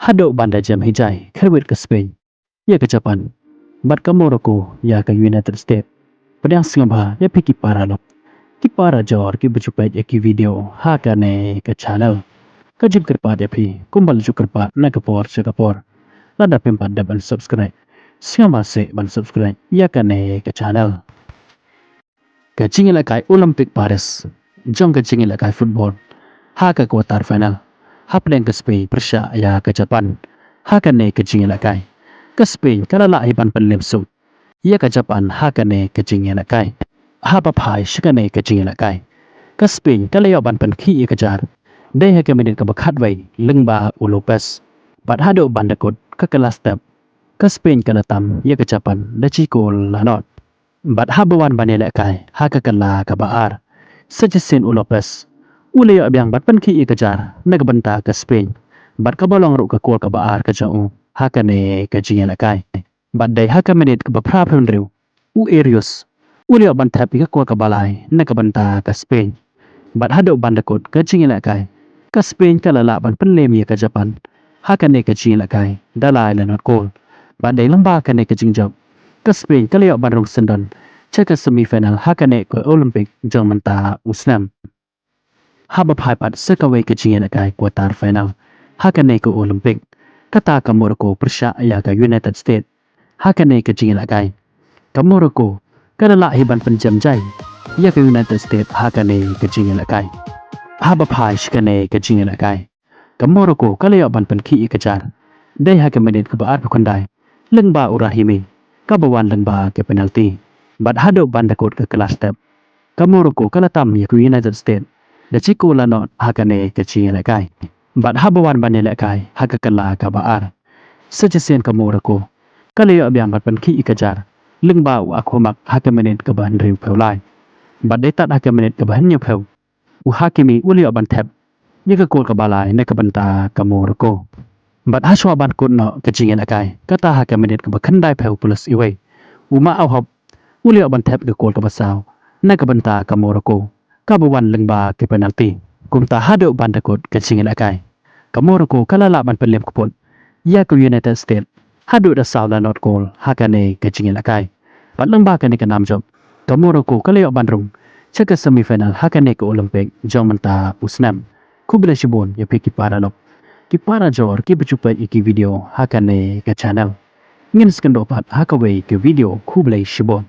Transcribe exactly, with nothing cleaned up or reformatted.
Haduh ban da jem hi jai, kyrwit ka Spain ïa ka Japan, bad ka Morocco ïa ka United States. Pdiang sngewbha ïa phi ki para lok, ki para jor kiba ju peit ïa ki video ha kane ka channel. Ka jingkyrpad ïa phi, kumba la ju kyrpad na ka por sha ka por, lada phim pat dep ban subscribe, sngewbha seh ban subscribe ïa kane ka channel. Ka jingïalehkai Olympic Paris jong ka jingïalehkai football ha ka quarter final, hapdeng ka Spain pyrshah ïa ka Japan ha kane ka jingïalehkai. Ka Spain ka la lah hi ban pynlem suk ïa ka Japan ha kane ka jingïalehkai. Haba phai sha kane ka jingïalehkai, ka Spain ka la ïoh ban pynkhih ïa ka jar dei ha ka minit kaba khatwei lyngba u Lopez, bad haduh ban da kut ka kylla step, ka Spain ka la tam ïa ka Japan da shi kol la nod. Bad haba wan ban ïalehkai ha ka kylla kaba ar, sa shisien u Lopez u la ïoh biang ban pynkhih ïa ka jar na ka bynta ka Spain, bad kaba long ruh ka kol kaba ar ka jong u ha kane ka jingïalehkai. Bad dei ha ka minit kaba phra phew hynriew, u Arias u la ïoh ban thep ïa ka kol kaba lai na ka bynta ka Spain. Bad haduh ban da kut ka jingïalehkai, ka Spain ka la lah ban pynlem ïa ka Japan ha kane ka jingïalehkai da lai la nod kol. Bad dei lyngba kane ka jingjop, ka Spain ka la ïoh ban rung syndon sha ka semi final ha kane ka Olympic jong mynta u snem. Haba phai pat sha kawei ka jingïalehkai quarter final ha kane ka Olympic, kata ka Morocco pyrshah ïa ka United States ha kane ka jingïalehkai. Ka Morocco ka la lah hi ban pynjem jai ïa ka United States ha kane ka jingïalehkai. Haba phai sha kane ka jingïalehkai, ka Morocco ka la ïoh ban pynkhih ïa ka jar dei ha ka minit kaba arphew khyndai lyngba u Rahimi, kaba wan lyngba ka penalty. Bad haduh ban da kut ka kylla step, ka Morocco ka la tam ïa ka United States da shi kol la nod ha kane ka jingïalehkai. Bad haba wan ban ïalehkai ha ka kylla kaba ar, sa shisien ka Morocco ka la ïoh biang ban pynkhih ïa ka jar lyngba u Akhomak ha ka minit kaba hynriew phew lai. Bad dei tad ha ka minit kaba hynñiew phew, u Hakimi u la ïoh ban thep ïa ka kol kaba lai na ka bynta ka Morocco. Bad hashwa ban kut noh ka jingïalehkai, kata ha ka minit kaba khyndai phew plus iwei, u Maouhoub u la ïoh ban thep ïa ka kol kaba saw na ka bynta ka Morocco, kaba wan lyngba ka penalty. Kumta haduh ban da kut ka jingïalehkai, ka Morocco ka la lah ban pynlem kput ïa ka United States haduh da saw la nod kol ha kane ka jingïalehkai. Bad lyngba kane ka nam jop, ka Morocco ka la ïoh ban rung sha ka semi final ha kane ka Olympic jong mynta u snem. Khublei shibun ïa phi ki para lok, ki para jor kiba ju peit ïa ki video ha kane ka channel. Ngin sa ïakynduh pat ha kawei ka video, khublei shibun.